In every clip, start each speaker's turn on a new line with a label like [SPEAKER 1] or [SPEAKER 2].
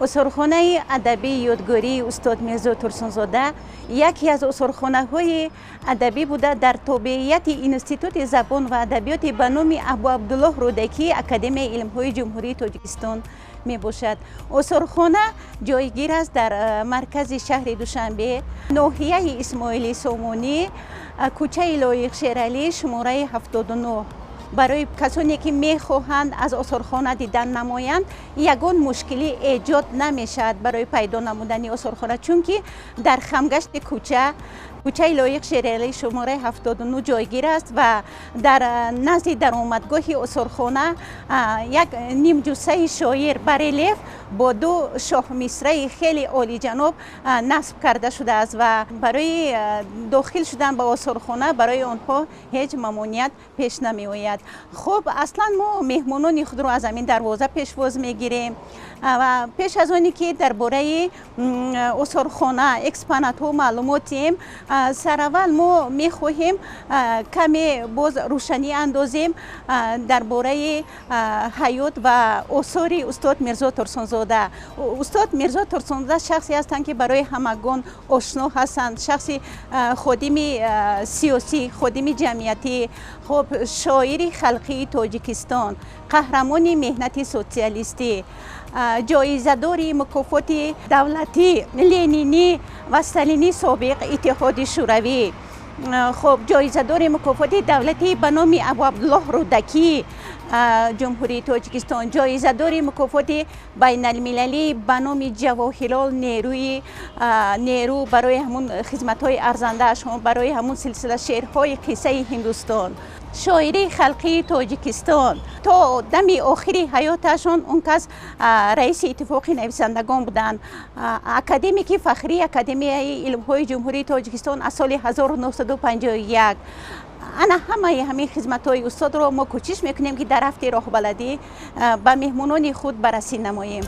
[SPEAKER 1] Осорхонаи адабии ёдгории устод Мирзо Турсунзода яке аз осорхонаҳои адабӣ буда, дар тобеияти Институти забон ва адабиёти ба номи Абуабдуллоҳ Рӯдакии Академияи илмҳои Ҷумҳурии Тоҷикистон мебошад. Осорхона ҷойгир аст дар маркази шаҳри Душанбе, ноҳияи Исмоили Сомонӣ, кӯчаи Лоиқ Шералӣ, шумораи 79. Барои касоне ки мехоҳанд аз осорхона дидан намоянд, ягон мушкилӣ эҷод намешавад барои пайдо намудани осорхона, чунки дар хамгашти кӯча, кӯчаи Лоиқ Шералӣ, шумораи 79 ҷойгир аст ва дар назди даромадгоҳи осорхона як нимҷуссаи шоир барелеф бо ду шоҳмисраи хеле олиҷаноб насб карда шудааст ва барои дохил шудан ба осорхона барои онҳо ҳеҷ мамоният пеш намеояд. Хуб, аслан мо меҳмонони худро аз ҳамин дарвоза пешвоз мегирем ва пеш аз оне ки дар бораи осорхона, экспонатҳо маълумот диҳем, сараввал мо мехоҳем каме боз рӯшанӣ андозем дар бораи ҳаёт ва осори устод Мирзо Турсунзода. Устод Мирзо Турсунзода шахсе ҳастанд, ки барои ҳамагон ошно ҳастанд, шахси ходими сиёсӣ, ходими ҷамъиятӣ, хуб, шоири халқии Тоҷикистон, қаҳрамони меҳнати социалистӣ, ҷоизадори мукофоти давлатӣ Ленинӣ ва Сталинӣ собиқ Иттиҳоди Шӯравӣ, хуб, ҷоизадори мукофоти давлатӣ ба номи Абуабдуллоҳ Рӯдакӣ Ҷумҳурии Тоҷикистон, ҷоизадори мукофоти байналмилалӣ ба номи Ҷавоҳирлол Неру барои ҳамун хизматҳои арзандаашон, барои ҳамун силсила шеърҳои қиссаи Ҳиндустон, шоири халқии Тоҷикистон. То дами охири ҳаёташон он кас раиси Иттифоқи нависандагон буданд, академики фахрии Академияи илмҳои Ҷумҳурии Тоҷикистон аз соли 1951. Ана ҳамаи ҳамин хизматҳои устодро мо кӯшиш мекунем, ки дар рафти роҳбаладӣ ба меҳмонони худ баррасӣ намоем.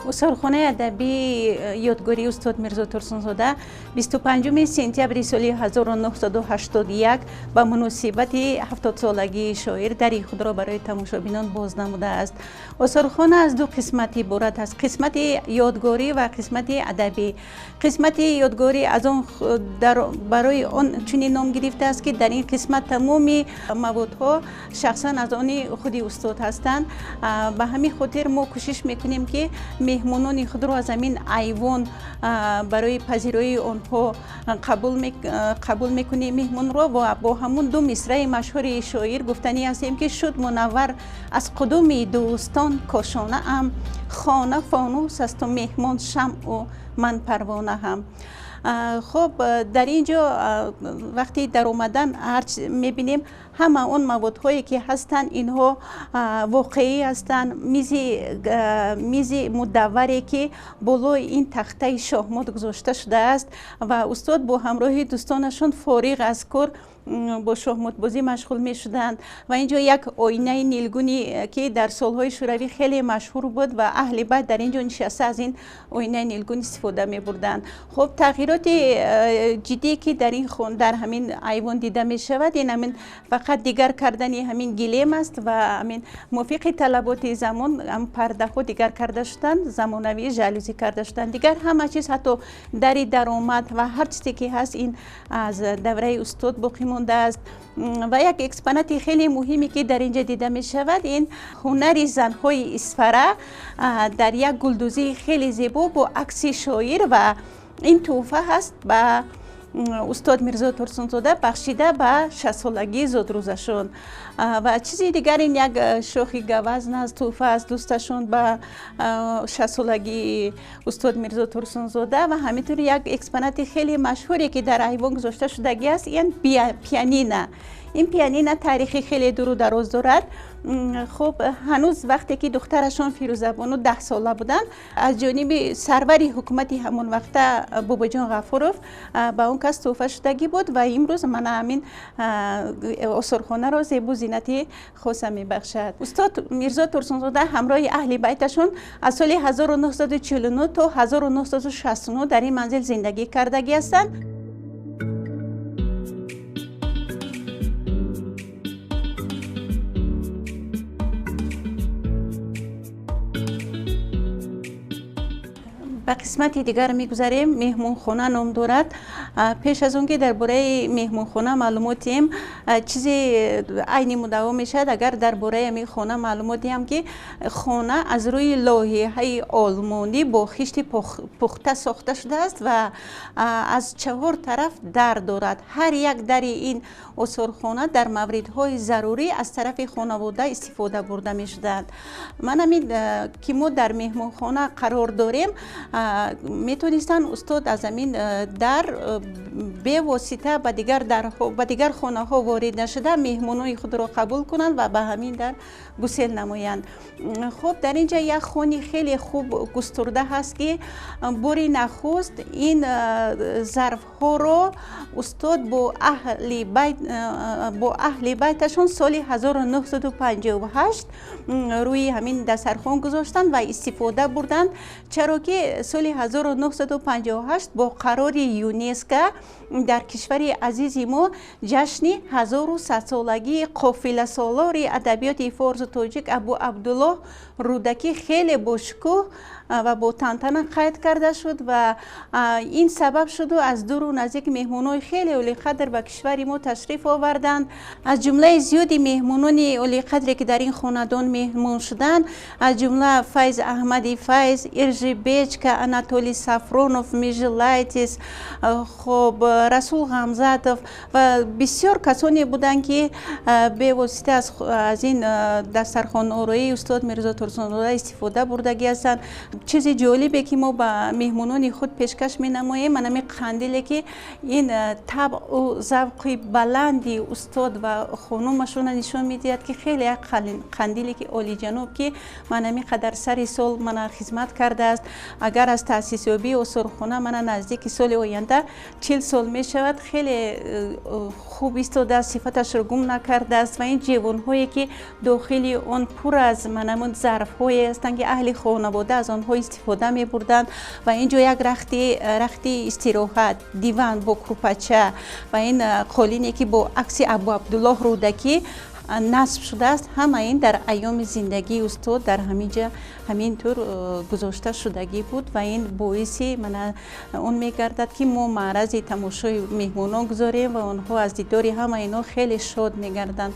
[SPEAKER 1] Осорхонаи адабии ёдгории устод Мирзо Турсунзода 25 сентябри соли 1981 ба муносибати 70-солагии шоир дари худро барои тамошобинон боз намудааст. Осорхона аз ду қисмат иборат аст: қисмати ёдгорӣ ва қисмати адабӣ. Қисмати ёдгорӣ аз он барои он чунин ном гирифтааст, ки дар ин қисмат тамоми маводҳо шахсан аз они худи устод ҳастанд. Ба ҳамин хотир мо кӯшиш мекунем, ки меҳмонони худро аз ҳамин айвон барои пазироии онҳо қабул мекунем меҳмонро ва бо ҳамун ду мисраи машҳури шоир гуфтанӣ ҳастем, ки шуд мунаввар аз қудуми дӯстон кошонаам, хона фонус асту меҳмон шамъу ман парвонаам. Хуб, дар ин ҷо вақти даромадан ҳарч мебинем, ҳама он маводҳое ки ҳастанд, инҳо воқеӣ ҳастанд. Мизи мудавваре, ки болои ин тахтаи шоҳмот гузошта шудааст ва устод бо ҳамроҳи дӯстонашон фориғ аз кор бо шоҳмотбозӣ машғул мешуданд. Ва ин ҷо як оинаи нилгуни, ки дар солҳои шӯравӣ хеле машҳур буд ва аҳли байт дар ин ҷо нишаста аз ин оинаи нилгун истифода мебурданд. Хуб, тағйироти ҷиддие, ки дар ин дар ҳамин айвон дида мешавад, ин ҳамин фақат дигар кардани ҳамин гилем аст ва ҳамин мувофиқи талаботи замон пардаҳо дигар карда шуданд, замонавӣ жалюзи карда шуданд. Дигар ҳама чиз, ҳатто дари даромад ва ҳар чизе ки ҳаст, ин аз давраи устод боқӣ мондааст. Ва як экспонати хеле муҳиме, ки дар ин ҷо дида мешавад, ин ҳунари занҳои Исфара дар як гулдӯзии хеле зебо бо акси шоир ва ин тӯҳфа ҳаст ба устод Мирзо Турсунзода бахшида ба 60-солагии зодрӯзашон. Ва чизи дигар, ин як шохи гавазн аст, тӯҳфа аз дӯсташон ба 60-солагии устод Мирзо Турсунзода. Ва ҳаминтур як экспонати хеле машҳуре, ки дар айвон гузошта шудагӣ аст, ин пианина. Ин пианина таърихи хеле дуру дароз дорад. Хуб, ҳанӯз вақте ки духтарашон Фирӯзабону 10-сола буданд, аз ҷониби сарвари ҳукумати ҳамон вақта Бобоҷон Ғафуров ба он кас тӯҳфа шудагӣ буд ва имрӯз мана ҳамин осорхонаро зебу зинати хоса мебахшад. Устод Мирзо Турсунзода ҳамроҳи аҳли байташон аз соли 1949 то 1969 дар ин манзил зиндагӣ кардагӣ ҳастанд. Ба қисмати дигар мегузарем. Меҳмонхона ном дорад. Пеш аз он ки дар бораи меҳмонхона маълумот диҳем, чизе айни муддао мешавад, агар дар бораи ҳамин хона маълумот диҳам, ки хона аз рӯи лоиҳаи олмонӣ бо хишти пухта сохта шудааст ва аз чаҳор тараф дар дорад. Ҳар як дари ин осорхона дар мавридҳои зарурӣ аз тарафи хонавода истифода бурда мешуданд. Ман ҳамин ки мо дар меҳмонхона қарор дорем, метонистанд устод аз ҳамин дар бевосита ба дигар дарҳо, ба дигар хонаҳо ворид нашуда, меҳмонои худро қабул кунанд ва ба ҳамин дар гусел намоянд. Хуб, дар ин ҷа як хони хеле хуб густурда ҳаст, ки бори нахуст ин зарфҳоро устод бо аҳли байташон соли 1958 рӯи ҳамин дастархон гузоштанд ва истифода бурданд, чаро ки соли 1958 бо қарори ЮНЕСКО дар кишвари азизи мо ҷашни 1100-солагии қофиласолори адабиёти форсу тоҷик Абу Абдуллоҳ Рӯдакӣ хеле бошукӯҳ ва бо тантана қайд карда шуд ва ин сабаб шуду аз дуру наздик меҳмонои хеле олиқадр ба кишвари мо ташриф оварданд. Аз ҷумлаи зиёди меҳмонони олиқадре, ки дар ин хонадон меҳмон шуданд, аз ҷумла Файз Аҳмади Файз, Иржи Бечка, Анатолий Сафронов, Межелайтис, хоб, Расул Ғамзатов ва бисёр касоне буданд, ки бевосита аз ин дастархонороии устод Мирзо Турсунзода истифода бурдагӣ ҳастанд. Чизи ҷолибе, ки мо ба меҳмонони худ пешкаш менамоем, манами қандиле, ки ин табъу завқи баланди устод ва хонумашона нишон медиҳад, ки хеле як қандиле, ки олиҷаноб, ки манами қадар сари сол мана хизмат кардааст. Агар аз таъсисёбии осорхона мана наздики соли оянда 40 сол мешавад, хеле хуб истодааст, сифаташро гум накардааст. Ва ин ҷевонҳое, ки дохили он пур аз манамун зарфҳое ҳастанд, ки аҳли хонавода аз онҳо истифода мебурданд. Ва ин ҷо як рахти истироҳат, диван бо курпача ва ин қолине, ки бо акси Абу Абдуллоҳ Рӯдакӣ насб шудааст, ҳама ин дар айёми зиндагии устод дар ҳамин ҷа ҳамин тур гузошта шудагӣ буд. Ва ин боиси мана он мегардад, ки мо маърази тамошои меҳмонон гузорем ва онҳо аз дидори ҳама ино хеле шод мегарданд.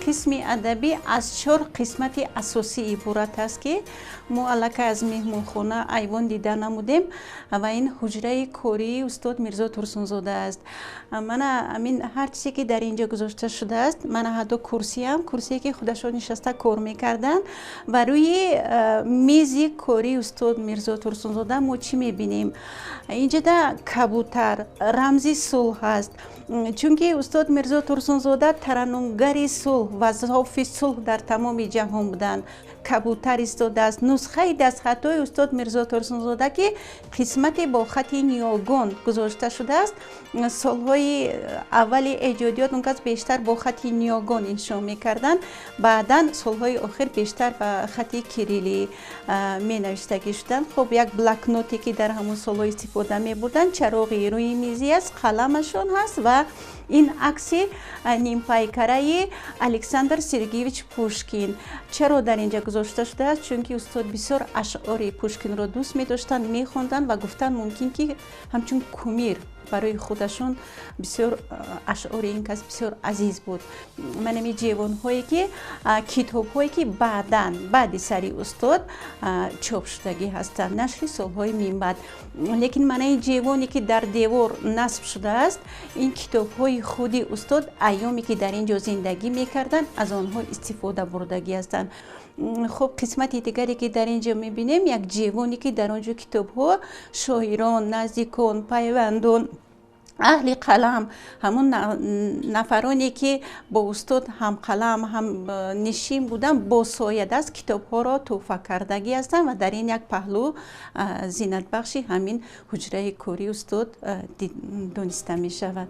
[SPEAKER 1] Қисми адабӣ аз чор қисмати асосӣ иборат аст, ки мо аллакай аз меҳмонхона айвон дида намудем, ва ин ҳуҷраи кории устод Мирзо Турсунзода аст. Мана ҳамин ҳар чизе, ки дар ин ҷо гузошта шудааст, мана ҳатто курсиам, курсие, ки худашон нишаста кор мекарданд. Ва рӯи мези кории устод Мирзо Турсунзода мо чӣ мебинем? Инҷода кабутар рамзи сулҳ аст, чунки устод Мирзо Турсунзода тараннумгари сулҳ ва зофи сулҳ дар тамоми ҷаҳон буданд. Кабутар истодааст, нусхаи дастхатҳои устод Мирзо Турсунзода, ки қисмате бо хати ниёгон гузошта шудааст. Солҳои аввали эҷодиёт он кас бештар бо хати ниёгон иншо мекарданд, баъдан солҳои охир бештар ба хати кирилӣ менавиштагӣ шуданд. Хуб, як блокноте, ки дар ҳамон солҳо истифода мебурданд, чароғи рӯи мизӣ аст, қаламашон ҳаст ва ин акси нимпайкараи Александр Сергеевич Пушкин. Чаро дар ин ҷа гузошта шудааст? Чунки устод бисёр ашъори Пушкинро дӯст медоштанд, мехонданд ва гуфтан мумкин, ки ҳамчун кумир барои худашон бисёр ашъори ин кас бисёр азиз буд. Манами ҷевонҳое, ки китобҳое, ки баъдан баъди сари устод чоп шудагӣ ҳастанд, нашри солҳои минбаъд. Лекин манаи ҷевоне, ки дар девор насб шудааст, ин китобҳои худи устод айёме, ки дар ин ҷо зиндагӣ мекарданд, аз онҳо истифода бурдагӣ ҳастанд. Хуб, қисмати дигаре, ки дар ин ҷо мебинем, як ҷевоне, ки дар он ҷо китобҳо шоирон, наздикон, пайвандон, аҳли қалам, ҳамон нафароне, ки бо устод ҳамқалам, ҳамнишин буданд, бо соядаст китобҳоро тӯҳфа кардагӣ ҳастанд ва дар ин як паҳлӯ зинатбахши ҳамин ҳуҷраи кории устод дониста мешавад.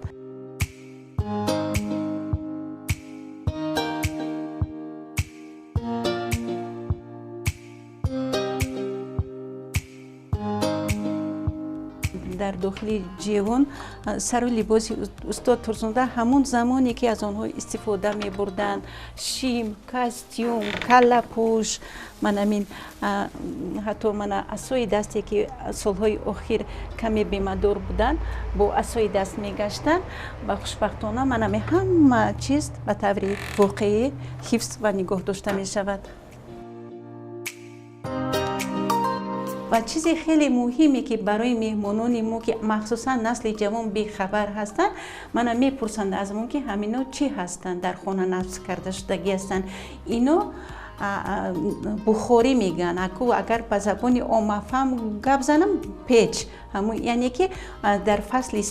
[SPEAKER 1] Дар дохили ҷевон сару либоси устод Турсунзода ҳамон замоне ки аз онҳо истифода мебурданд, шим, костюм, каллапӯш, манамин ҳатто мана асои дасте ки солҳои охир каме бемадор буданд, бо асои даст мегаштанд ва хушбахтона манами ҳама чиз ба таври воқеӣ ҳифз ва нигоҳ дошта мешавад. Ва чизи хеле муҳиме ки барои меҳмонони мо, ки махсусан насли ҷавон бехабар ҳастанд, мана мепурсанд аз мо, ки ҳамино чӣ ҳастанд, дар хона насб карда шудагӣ ҳастанд. Ино бухорӣ мегӯянд. Аку агар ба забони оммафаҳм гап занам, печ, яъне ки дар фасли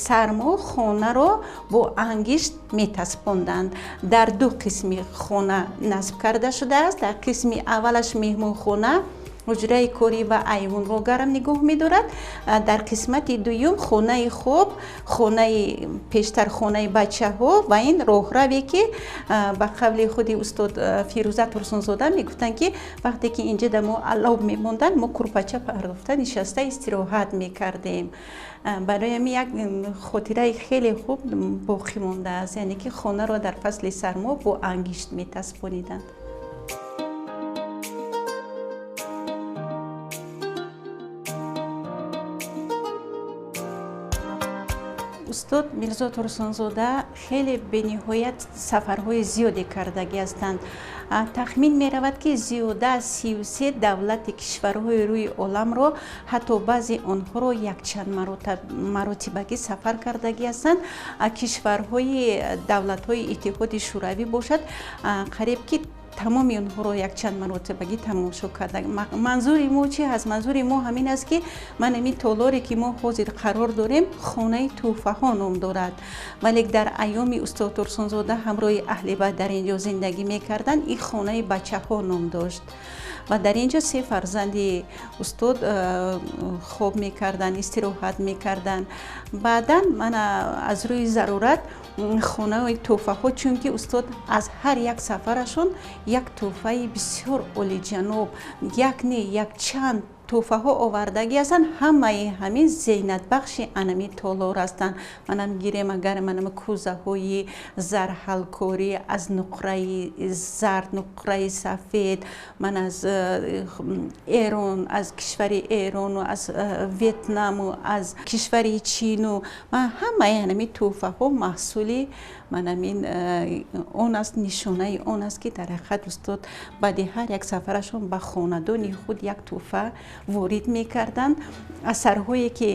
[SPEAKER 1] сармо хонаро бо ангишт метаспонданд. Дар ду қисми хона насб карда шудааст. Дар қисми аввалаш меҳмонхона, ҳуҷраи корӣ ва айвонро гарм нигоҳ медорад. Дар қисмати дуюм хонаи хоб, хонаи пештар хонаи бачаҳо ва ин роҳраве ки ба қавли худи устод Фирӯза Турсунзода мегуфтанд, ки вақте ки инҷа да мо алов мемонданд, мо курпача пардохта нишаста истироҳат мекардем. Барои ҳамин як хотираи хеле хуб боқӣ мондааст, яъне ки хонаро дар фасли сармо бо ангишт метаспониданд. Устод Мирзо Турсунзода хеле бениҳоят сафарҳои зиёде кардагӣ ҳастанд. Тахмин меравад, ки зиёда аз 33 давлати кишварҳои рӯи оламро, ҳатто баъзе онҳоро якчанд маротибагӣ сафар кардагӣ ҳастанд. Кишварҳои давлатҳои Иттиҳоди Шӯравӣ бошад, қариб ки тамоми онҳоро якчанд маротибагӣ тамошо карда. Манзури мо чӣ ҳаст? Манзури мо ҳамин аст, ки ман ҳамин толоре ки мо ҳозир қарор дорем, хонаи тӯҳфаҳо ном дорад, вале дар айёми устод Турсунзода ҳамроҳи аҳли байт дар ин ҷо зиндагӣ мекарданд, ин хонаи бачаҳо ном дошт. Ва дар ин ҷо се фарзанди устод хоб мекарданд, истироҳат мекарданд. Баъдан мана аз рӯи зарурат хонаи тӯҳфаҳо, чунки устод аз ҳар як сафарашон як тӯҳфаи бисёр олиҷаноб, як не, якчанд тӯҳфаҳо овардагӣ ҳастанд, ҳамаи ҳамин зейнатбахши анами толор ҳастанд. Манам гирем агар манам кӯзаҳои зарҳалкорӣ аз нуқраи зард, нуқраи сафед, ман аз Эрон, аз кишвари Эрону аз Ветнаму аз кишвари Чину, ман ҳамаи ҳамин тӯҳфаҳо маҳсули манамин он аст, нишонаи он аст, ки дар ҳақиқат устод баъди ҳар як сафарашон ба хонадони худ як тӯҳфа ворид мекарданд. Асарҳое ки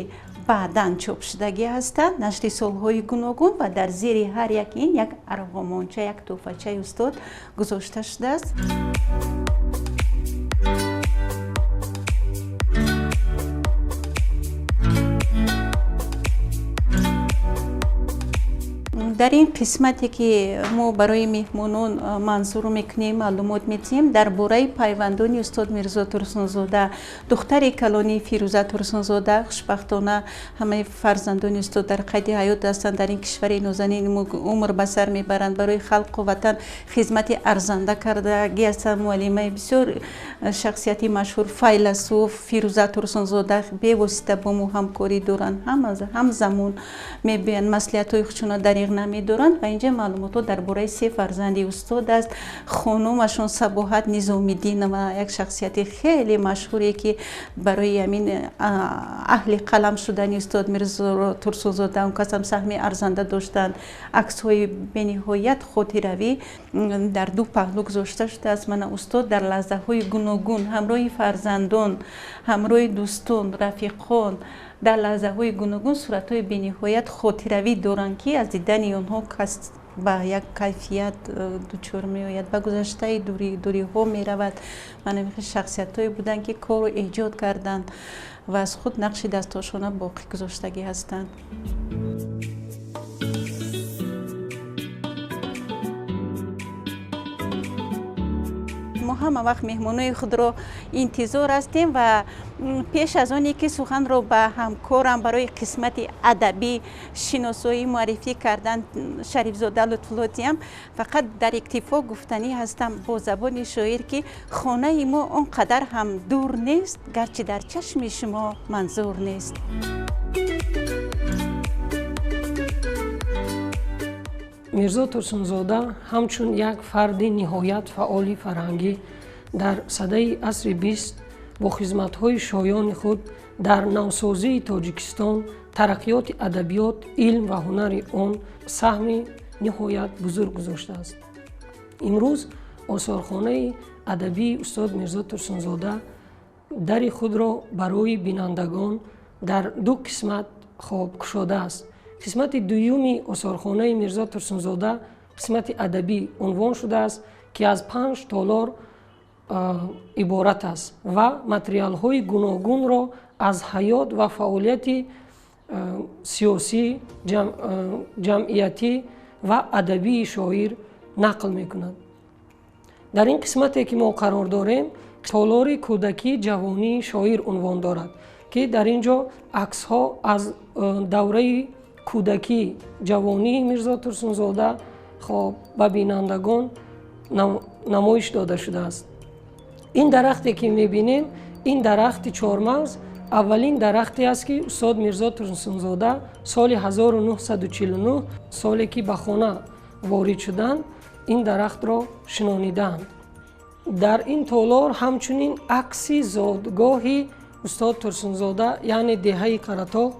[SPEAKER 1] баъдан чоп шудагӣ ҳастанд, нашри солҳои гуногун, ва дар зери ҳар як ин як арғомонча, як тӯҳфачаи устод гузошта шудааст. Дар ин қисмате ки мо барои меҳмонон манзур мекунем, маълумот медиҳем дар бораи пайвандони устод Мирзо Турсунзода, духтари калонии Фирӯза Турсунзода. Хушбахтона ҳамаи фарзандони устод дар қайди ҳаёт ҳастанд, дар ин кишвари нозанин умр ба сар мебаранд, барои халқу ватан хизмати арзанда кардагӣ ҳастанд. Муаллимаи бисёр шахсияти машҳур, файласуф Фирӯза Турсунзода бевосита бо мо ҳамкорӣ доранд, ҳамзамон мебиёянд, маслиҳатҳои худшонро дариғ намедоранд. Ва инҷа маълумотҳо дар бораи се фарзанди устод аст. Хонумашон Сабоҳат Низомиддинова, як шахсияти хеле машҳуре ки барои ҳамин аҳли қалам шудани устод Мирзо Турсунзода он кас ҳам саҳми арзанда доштанд. Аксҳои бениҳоят хотиравӣ дар ду паҳлӯ гузошта шудааст. Мана устод дар лаҳзаҳои гуногун ҳамроҳи фарзандон, ҳамроҳи дӯстон, рафиқон дар лаҳзаҳои гуногун суратҳои бениҳоят хотиравӣ доранд, ки аз дидани онҳо кас ба як кайфият дучор меояд, ба гузаштаи дуриҳо меравад. Мана шахсиятҳое буданд, ки корро эҷод карданд ва аз худ нақши дастошона боқӣ гузоштагӣ ҳастанд. Мо ҳама вақт меҳмонои худро интизор ҳастем ва пеш аз оне ки суханро ба ҳамкорам барои қисмати адабӣ шиносоӣ муаррифӣ кардан Шарифзода Лутфуллотиям, фақат дар иктифо гуфтанӣ ҳастам бо забони шоир, ки хонаи мо он қадар ҳам дур нест, гарчи дар чашми шумо манзур нест.
[SPEAKER 2] Мирзо Турсунзода ҳамчун як фарди ниҳоят фаъоли фарҳангӣ дар садаи асри бист бо хизматҳои шоёни худ дар навсозии Тоҷикистон, тараққиёти адабиёт, илм ва ҳунари он саҳми ниҳоят бузург гузоштааст. Имрӯз осорхонаи адабии устод Мирзо Турсунзода дари худро барои бинандагон дар ду қисмат хоб кушодааст. Қисмати дуюми осорхонаи Мирзо Турсунзода қисмати адабӣ унвон шудааст, ки аз 5 толор иборат аст ва материалҳои гуногунро аз ҳаёт ва фаъолияти сиёсӣ, ҷамъиятӣ ва адабии шоир нақл мекунад. Дар ин қисмате ки мо қарор дорем, толори кӯдакӣ ҷавонии шоир унвон дорад, ки дар ин ҷо аксҳо аз давраи кӯдакӣ ҷавонии Мирзо Турсунзода хоб ба бинандагон намоиш дода шудааст. Ин дарахте ки мебинем, ин дарахти чормағз аввалин дарахте аст, ки устод Мирзо Турсунзода соли 1949, соле ки ба хона ворид шуданд, ин дарахтро шинонидаанд. Дар ин толор ҳамчунин акси зодгоҳи устод Турсунзода, яъне деҳаи Қаратоғ,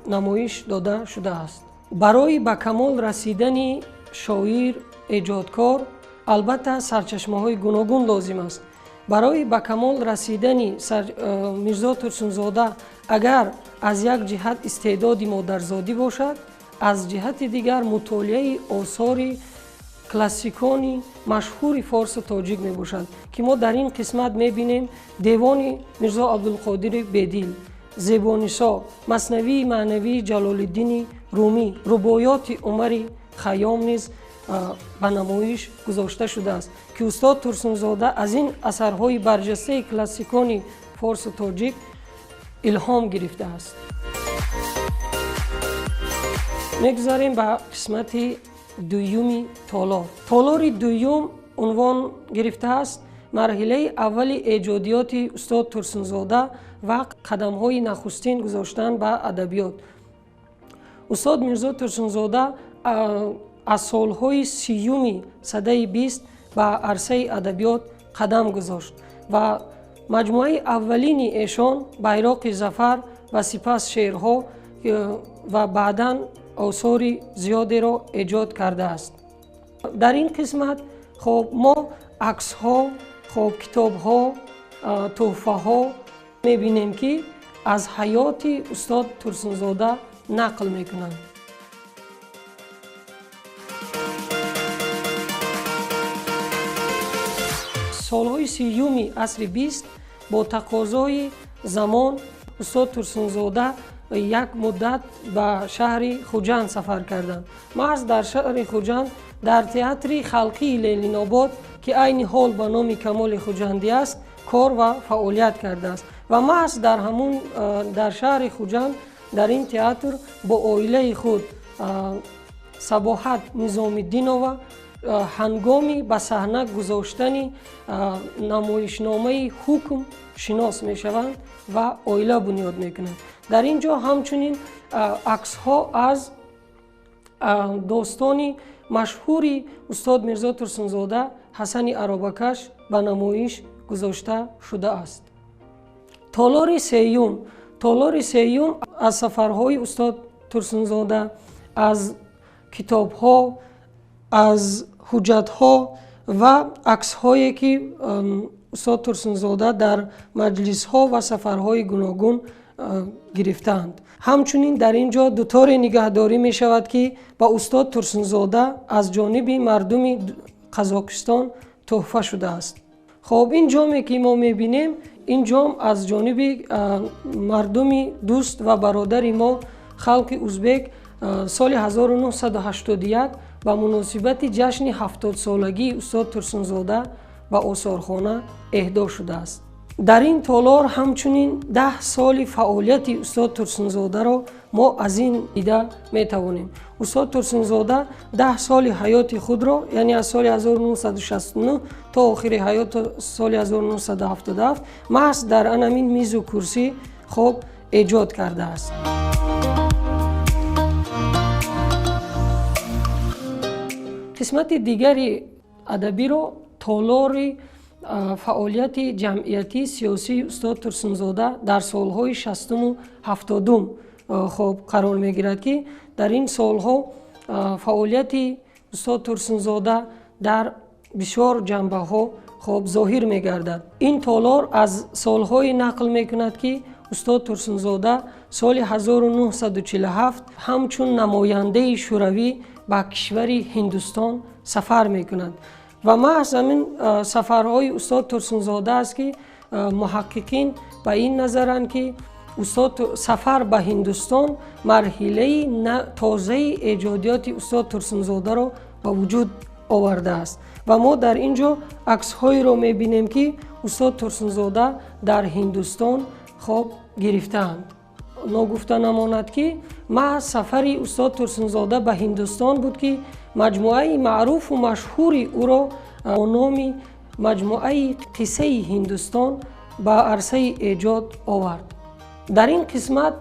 [SPEAKER 2] намоиш дода шудааст. Барои ба камол расидани шоир эҷодкор албатта сарчашмаҳои гуногун лозим аст. Барои ба камол расидани Мирзо Турсунзода агар аз як ҷиҳат истеъдоди модарзодӣ бошад, аз ҷиҳати дигар мутолиаи осори классикони машҳури форсу тоҷик мебошад, ки мо дар ин қисмат мебинем девони Мирзо Абдулқодири Бедил, Зебонисо, Маснавии маънавии Ҷалолиддини Румӣ, рубоёти Умари Хайём низ ба намоиш гузошта шудааст, ки устод Турсунзода аз ин асарҳои барҷастаи классикони форсу тоҷик илҳом гирифтааст. Мегузарем ба қисмати дуюми толор. Толори дуюм унвон гирифтааст марҳилаи аввали эҷодиёти устод Турсунзода ва қадамҳои нахустин гузоштан ба адабиёт. Устод Мирзо Турсунзода аз солҳои 30-юми садаи 20 ба арсаи адабиёт қадам гузошт ва маҷмӯаи аввалини эшон Байроқи зафар ва сипас шеърҳо ва баъдан осори зиёдеро эҷод кардааст. Дар ин қисмат хоб мо аксҳо, хоб китобҳо, тӯҳфаҳо мебинем, ки аз ҳаёти устод Турсунзода нақл мекунанд. Солҳои 30-юми асри 20 бо тақозои замон устод Турсунзода як муддат ба шаҳри Хуҷанд сафар карданд. Маҳз дар шаҳри Хуҷанд дар театри халқии Ленинобод, ки айни ҳол ба номи Камоли Хуҷандӣ аст, кор ва фаъолият кардааст ва маҳз дар ҳамун дар шаҳри Хуҷанд дар ин театр бо оилаи худ Сабоҳат Низомиддинова ҳангоми ба саҳна гузоштани намоишномаи ҳукм шинос мешаванд ва оила бунёд мекунанд. Дар ин ҷо ҳамчунин аксҳо аз достони машҳури устод Мирзо Турсунзода Ҳасани Аробакаш ба намоиш гузошта шудааст. Толори сеюм. Толори сеюм аз сафарҳои устод Турсунзода, аз китобҳо, аз ҳуҷҷатҳо ва аксҳое, ки устод Турсунзода дар маҷлисҳо ва сафарҳои гуногун гирифтаанд. Ҳамчунин дар ин ҷо дуторе нигаҳдорӣ мешавад, ки ба устод Турсунзода аз ҷониби мардуми Қазоқистон тӯҳфа шудааст. Хоб, ин ҷоме ки мо мебинем, ин ҷом аз ҷониби мардуми дӯст ва бародари мо халқи узбек соли 1981 ба муносибати ҷашни 70-солагии устод Турсунзода ба осорхона эҳдо шудааст. Дар ин толор ҳамчунин 10 соли фаъолияти устод Турсунзодаро мо аз ин дида метавонем. Устод Турсунзода 10 соли ҳаёти худро, яъне аз соли 1969 то охири ҳаёт соли 1977, маҳз дар анамин мизу курсӣ хоб эҷод кардааст. Қисмати дигари адабиро толори фаъолияти ҷамъиятии сиёсии устод Турсунзода дар солҳои шастуму ҳафтодум хоб қарор мегирад, ки дар ин солҳо фаъолияти устод Турсунзода дар бисёр ҷанбаҳо хоб зоҳир мегардад. Ин толор аз солҳое нақл мекунад, ки устод Турсунзода соли 1947 ҳамчун намояндаи шӯравӣ ба кишвари Ҳиндустон сафар мекунад ва маҳз ҳамин сафарҳои устод Турсунзода аст, ки муҳаққиқин ба ин назаранд, ки устод сафар ба Ҳиндустон марҳилаи тозаи эҷодиёти устод Турсунзодаро ба вуҷуд овардааст. Ва мо дар ин ҷо аксҳоеро мебинем, ки устод Турсунзода дар Ҳиндустон хоб гирифтаанд. Ногуфта намонад, ки маҳз сафари устод Турсунзода ба Ҳиндустон буд, ки маҷмӯаи маъруфу машҳури ӯро бо номи маҷмӯаи қиссаи Ҳиндустон ба арсаи эҷод овард. Дар ин қисмат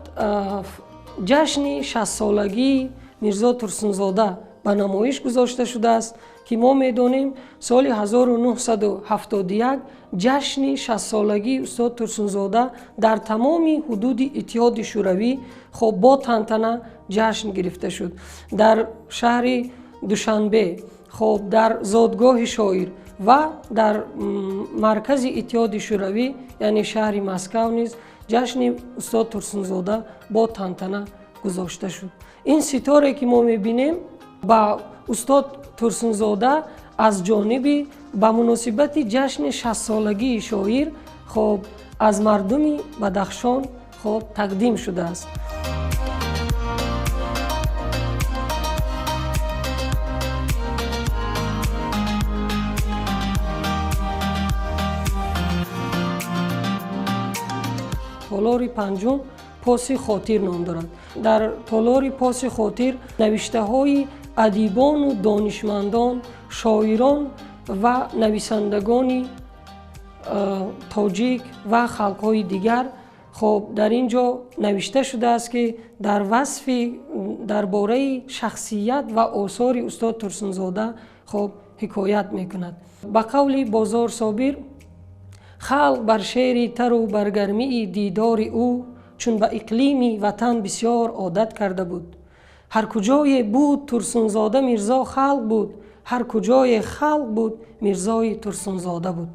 [SPEAKER 2] ҷашни шастсолагии Мирзо Турсунзода ба намоиш гузошта шудааст, ки мо медонем соли 1971 ҷашни шастсолагии устод Турсунзода дар тамоми ҳудуди Иттиҳоди Шӯравӣ хоб бо тантана ҷашн гирифта шуд. Дар шаҳри Душанбе, хоб дар зодгоҳи шоир ва дар маркази Иттиҳоди Шӯравӣ, яъне шаҳри Москав низ ҷашни устод Турсунзода бо тантана гузошта шуд. Ин ситоре, ки мо мебинем, ба устод Турсунзода аз ҷониби ба муносибати ҷашни шастсолагии шоир хоб аз мардуми Бадахшон хоб тақдим шудааст. Толори панҷум поси хотир ном дорад. Дар толори поси хотир навиштаҳои адибону донишмандон, шоирон ва нависандагони тоҷик ва халқҳои дигар хоб дар ин ҷо навишта шудааст, ки дар васфи дар бораи шахсият ва осори устод Турсунзода хоб ҳикоят мекунад. Ба қавли Бозор Собир, халқ бар шеъри тару бар гармии дидори ӯ чун ба иқлими ватан бисёр одат карда буд. Ҳар куҷое буд Турсунзода Мирзо халқ буд, ҳар куҷое халқ буд Мирзои Турсунзода буд.